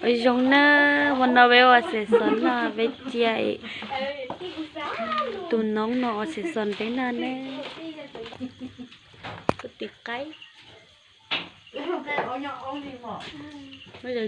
Ua zoo na, hmo no peb ua xav xoos noj, peb cia tus noob no ua xav xoos peb noj na. Kuv tis qaib. Muab cov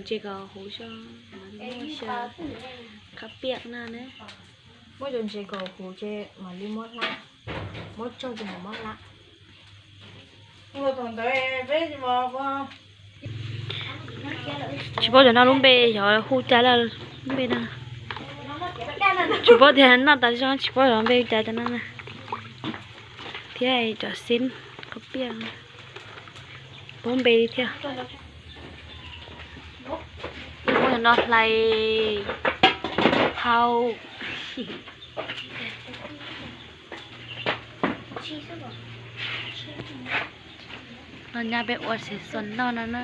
ntses kom huv, muab xyaw qhab piaj no na. Muab cov ntses kom huv ces mam li muab hlab, muab tsaug ces mam muab hlab. Tsis paub cov no lub npe xyov hu cas lawm, lub npe no. Tsis paub tias noj tas zog tsis paub cov npe hu cas cov no na. Thiab cov xib qhab piaj, paub npe li thiab. Muab cov no hlais hau. No nyab peb ua xav xoos noj no na.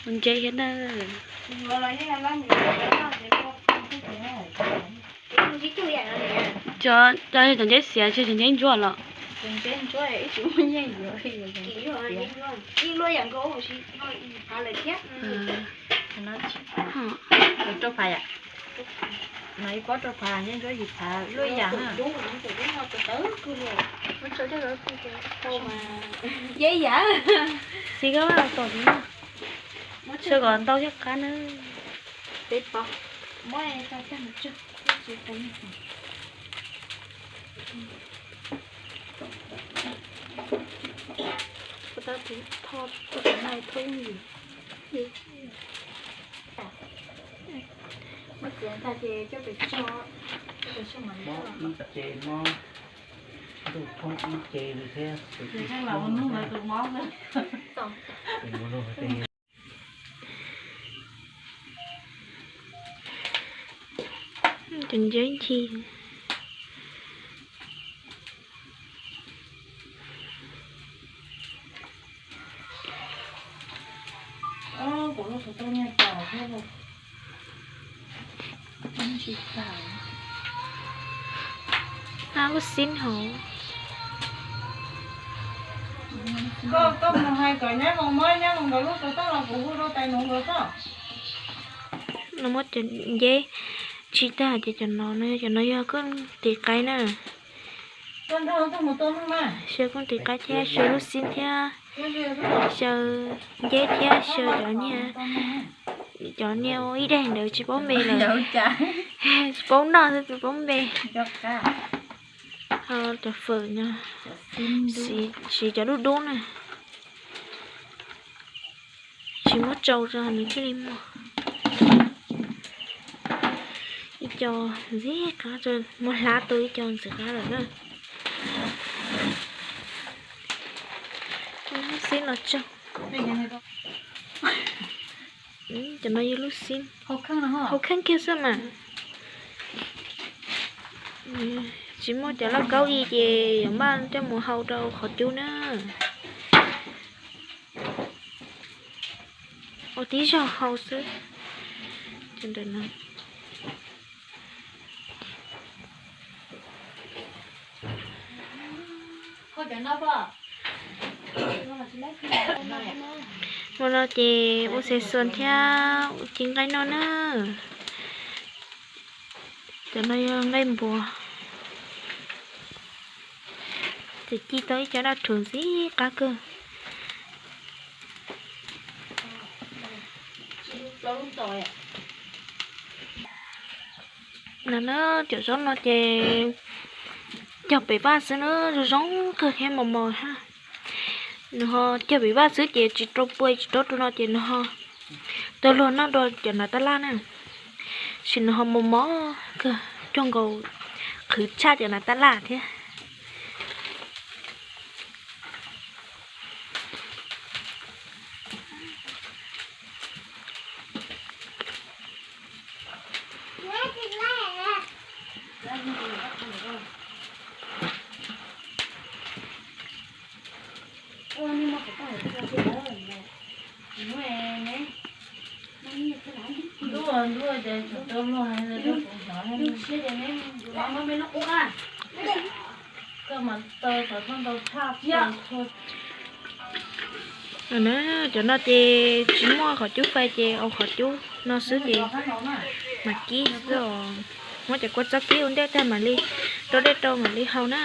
Ua ntses thiab na. Cov, cov, cov ntses xiav tsis cov ntses ntsuab los? Rau phav yom? No ib pob rau phav, ntses ntsuab yim phav luaj yam na. Xib koj tom, xyaw kom ntau thiab qab na. Peb pob. Muab txiav ntag ces coj pem tso, coj pem tso mam li tso. Ib ce mob, ntuj thoob ib ce li thiab. Cov ntses ncig. Lub xib hauv. Koj, koj mus hais kom nyab mus muab nyab mus nkawd lub xov tooj los kuv hu rau tais nuv nkawd xwb. No muab cov nceb tsis tag ces cov no, cov no yog koj tis qaib na. Xyaw koj tis qaib thiab xyaw lub xib thiab xyaw nceb thiab xyaw cov niag, cov niag ib daim ntawd tsis paub npe lawm. Tsis paub noj xwb tsis paub npe. Cov fawm no, siv cov dub dub na. Tsis muab tsau rau nws thiaj li muag. Ib co ntxim qab, muab hlab tau ib co ntxim qab lawm na. Lub xib no tsaug. Cov no yog lub xib, hau kheej kiag xwb mas. Tsis muaj cov lauj kaub li ces yuav npaj coj mus hau rau qhov cub na. Ua tib zaug hau xwb. Hmo no ces ua xav xoos thiab ua ci nqaij noj na. Cov no yog nqaij npuas. Ces ci tau ib co daj rhuv ntxim qab kawg. No na, cov zaub no ces cog pem vaj xwb na, zoo zoo kawg thiab mos mos thiab. Nws ho cog pem vaj xwb ces tsis rau pua tsis rau rau no ces nws ho tau luag noj dua cov hnav tab laj na. Sis nws ho mos mos kawg, cuag nkaus qhwv tshaj cov hnav tab laj thiab. Cov no ces tsis muaj qhov cub fais ces ua qhov cub no xwb ces mam kib xwb os. Muab cov kua txob kib ua ntej tag mam li rau dej rau mam li hau na.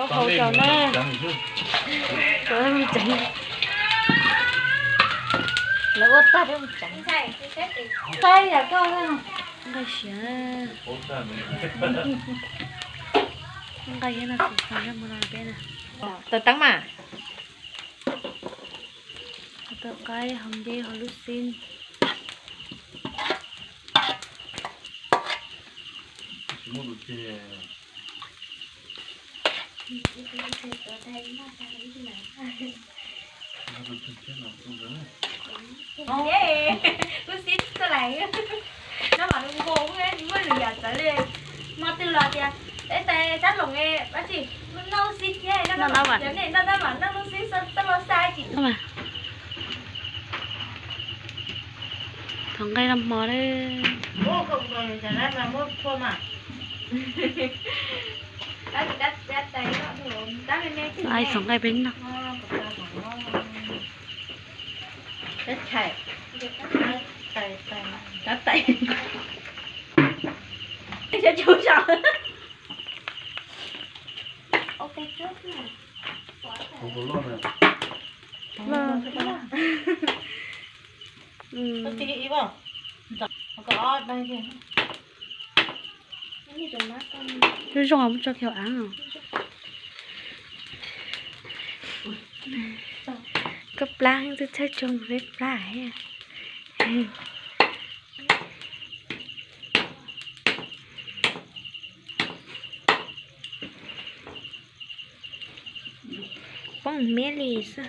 Hau caum na, tseev, lawv ua tag tseev. Saib yam koj nqaij siav, nqaij thiab no xim xeem mus no peb na. Taws teeb mas. Tau qaib hauv nceb hauv lub xib. Lub xib tuaj lais, no mas lub nkaus muaj lwm yam txawv li. Hmo twg los tias, tais sab loos dab tsi, noj lub xib thiab, noj tab mas noj lub xib, tab los xa tsis. Thov nqaij noj hmo lawm. Ai, thov nqaij peb noj. Zoo zoo muab tso kiag hauv av. Koj plab twb txhawj tsuag nkaus peb plab. Poob miab li xwb.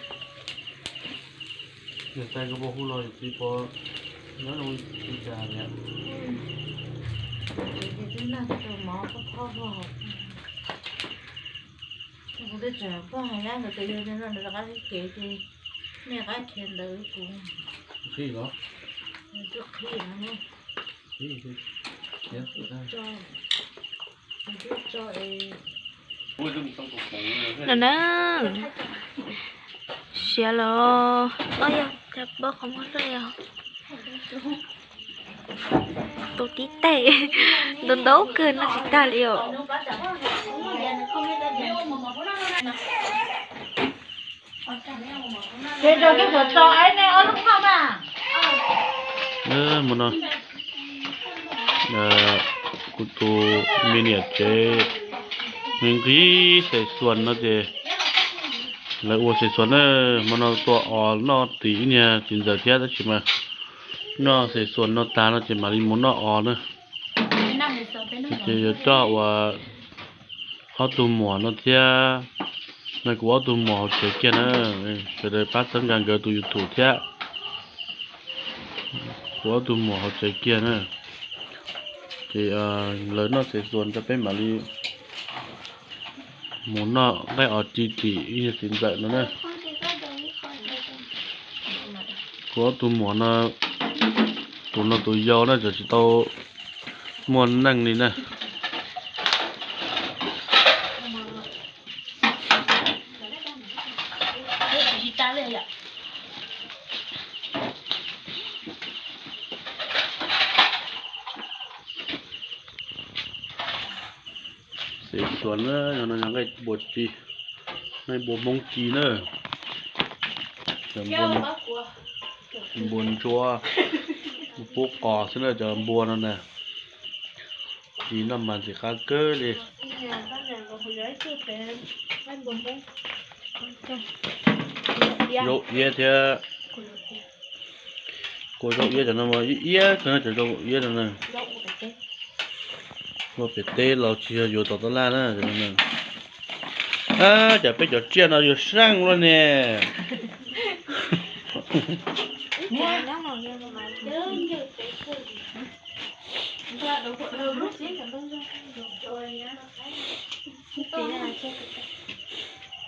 Kuv twb tseem pog hais yab nkawd tias yog no nws rov qab li kev ces nej rov qab khiav ntawd kuv. Qhib los? Nws twb qhib no ne. Qhib, qhib. No na, siav los, o yog cov pab qhov muag luaj li os. Tus tib tais ntau ntau kawg noj tsis tag li os. Hmo no kuv tus me niam tsev nqhis nqhis xes xuas no ces lawv ua xes xuas na, hmo no tua os noj tim ib niag txiv ntxawm thiab tab sis mas noj xes xuas no tag no ces mam li mus noj os na. Ces yuav coj ua ob tug muam no thiab, no kuv ob tug muam hauv tsev kiag na, sawv daws pab txhawb nqa nkawd tus YouTube thiab. Kuv ob tug muam hauv tsev kiag na. Ces lawv noj xes xuas tso peb mam li mus noj nqaij os ci tim ib niag txiv ntxawm no na. Kuv ob tug muam no, tus no tus yau na, tseem tsis tau muaj neej li na. Xes xuas na, yog no yog nqaij npua ci, nqaij npua Hmoob ci na. Cov npua ntsuab, pub qos xwb na cov npua no na. Ci noj mas ntxim qab kawg li. Zaub iab thiab, kua zaub iab cov no mas iab kawg na, cov zaub iab no na. Ua pem teb los tsis yog yuav tom tab laj na cov no na. Cas peb cov tsiaj no yuav seej luaj ne.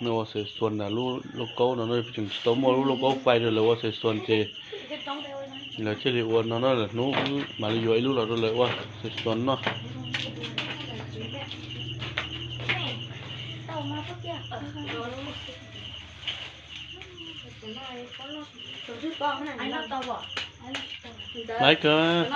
No ua xes xuas na, lub lauj kaub no no tseem tsis tau muaj lub lauj kaub fais rau lawv ua xes xuas ces lawv thiaj li ua no no, lawv hnub mam li yuav ib lub los rau lawv ua xes xuas noj. Laiv kawg.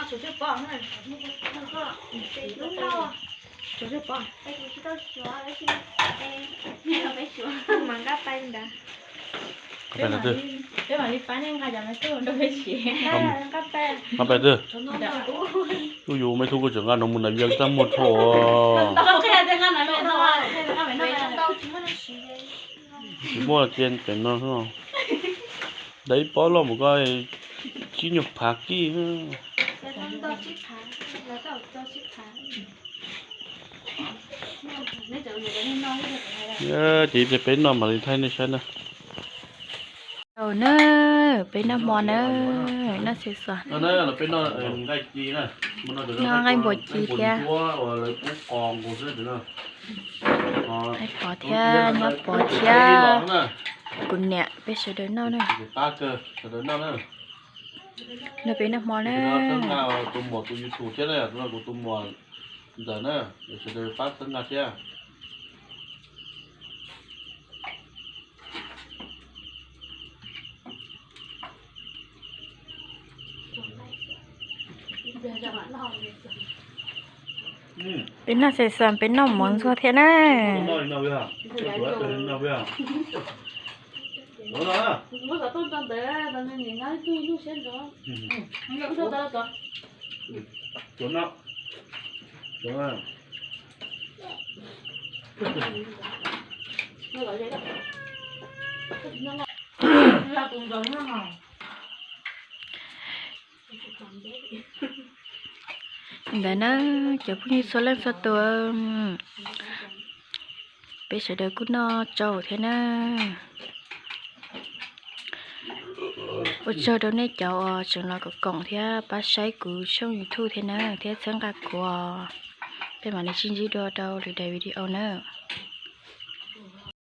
Nqa pais twg? Ub, yus me tub kuj tseem nqa no mus nas vias txaj muag rho. Tsis muaj cia pem no. Ntawm ib pob loj mus ko tsib nyuag phav kib. Ces peb noj mam li thaij nej saib na. Tau na, peb noj hmo na, noj xes xuas, noj nqaij npua ci thiab. Nqaij pov thiab, nyob pov thiab. Kuv niam peb sawv daws noj na. No peb noj hmo na. Tus muam tus YouTube thiab na, kuv tus muam ntxawm na, sawv daws pab txhawb nqa thiab. Peb noj xes xuas, peb noj mov ntxuag thiab na. Ntawd na, cov phooj ywg txhua leej txhua tus, peb sawv daws kuj noj tsau thiab na. Ua tsaug rau nej cov uas tseem los koom koom thiab pab saib kuv tshooj YouTube thiab na, thiab txhawb nqa kuv os. Peb mam li sib ntsib dua rau lwm daim video na.